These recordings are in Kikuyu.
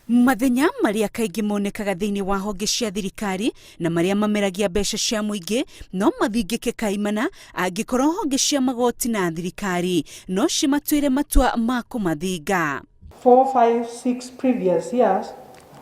Mathenya marĩa kaingĩ monekaga thĩinĩ wa honge cia thirikari na marĩa mameragia mbeca cia mũingĩ no mathingĩke kaimana angĩkorwo honge cia magoti na thirikari no cimatuĩre matua ma kũmathinga. 4, 5, 6 previous years,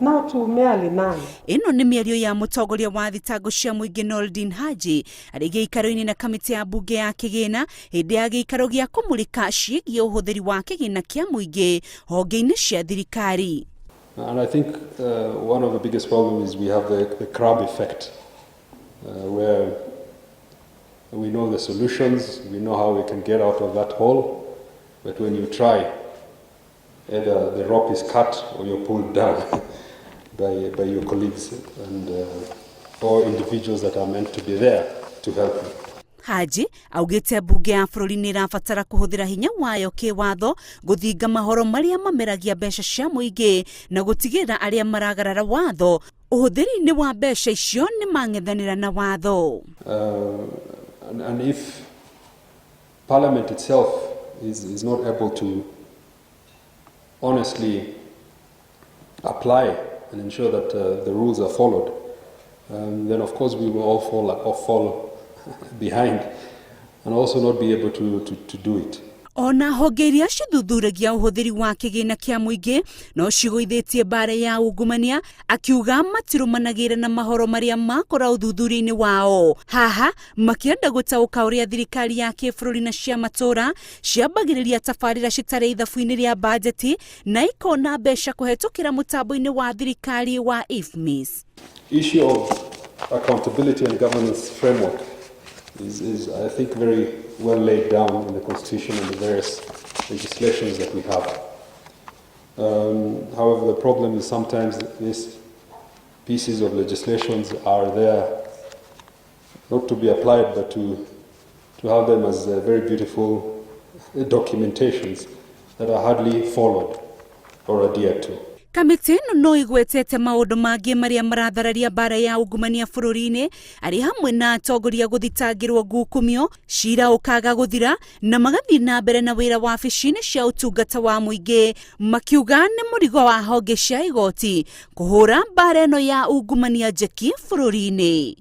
now to merely none. Ĩno nĩ mĩario ya mũtongoria wa thitango cia mũingĩ Noordin Haji arĩ gĩikaro-inĩ na kamĩtĩ ya mbunge ya kĩgĩna hĩndĩ ya gĩikaro gĩa kũmũrĩka ciĩgiĩ ũhũthĩri wa kĩgĩna kĩa mũingĩ honge-inĩ cia thirikari. And I think one of the biggest problems is we have the crab effect, where we know the solutions, we know how we can get out of that hole, but when you try, either the rope is cut or you're pulled down by your colleagues and or individuals that are meant to be there to help you. Haji augĩte mbunge ya bũrũri nĩ ĩrabatara kũhũthĩra hinya wayo kĩwatho gũthinga mahoro marĩa mameragia mbeca cia mũingĩ na gũtigĩrĩra arĩa maragarara watho ũhũthĩri-inĩ wa mbeca icio nĩ mang'ethanĩra na watho. And if Parliament itself is not able to honestly apply and ensure that the rules are followed, then of course we will all fall behind and also not be able to do it. Ona honge iria cithuthuragia ũhũthĩri wa kĩgĩna kĩa mũingĩ no cigũithĩtie mbara ya ungumania, akiuga matirũmanagĩra na mahoro marĩa makora ũthuthuria-inĩ wao haha makĩenda gũtaũka ũrĩa thirikari ya kĩbũrũri na cia matũra ciambagĩrĩria tabarĩra citarĩ ithabu-inĩ rĩa bajeti na ikona mbeca kũhetũkĩra mũtambo-inĩ wa thirikari wa IFMIS. Issue of accountability and governance framework is, I think, very well laid down in the Constitution and the various legislations that we have. However, the problem is sometimes these pieces of legislations are there not to be applied, but to have them as very beautiful documentations that are hardly followed or adhered to. Kamĩtĩ ĩno no ĩgwetete maũndũ mangĩ marĩa marathararia mbara ya ungumania bũrũri-inĩ, arĩ hamwe na atongoria gũthitangĩrwo ngukumio, cira ũkaga gũthira na magathiĩ na mbere na wĩra wabici-inĩ cia ũtungata wa mũingĩ, makiuga nĩ mũrigo wa honge cia igoti kũhũra mbara ĩno ya ungumania njeki bũrũri-inĩ.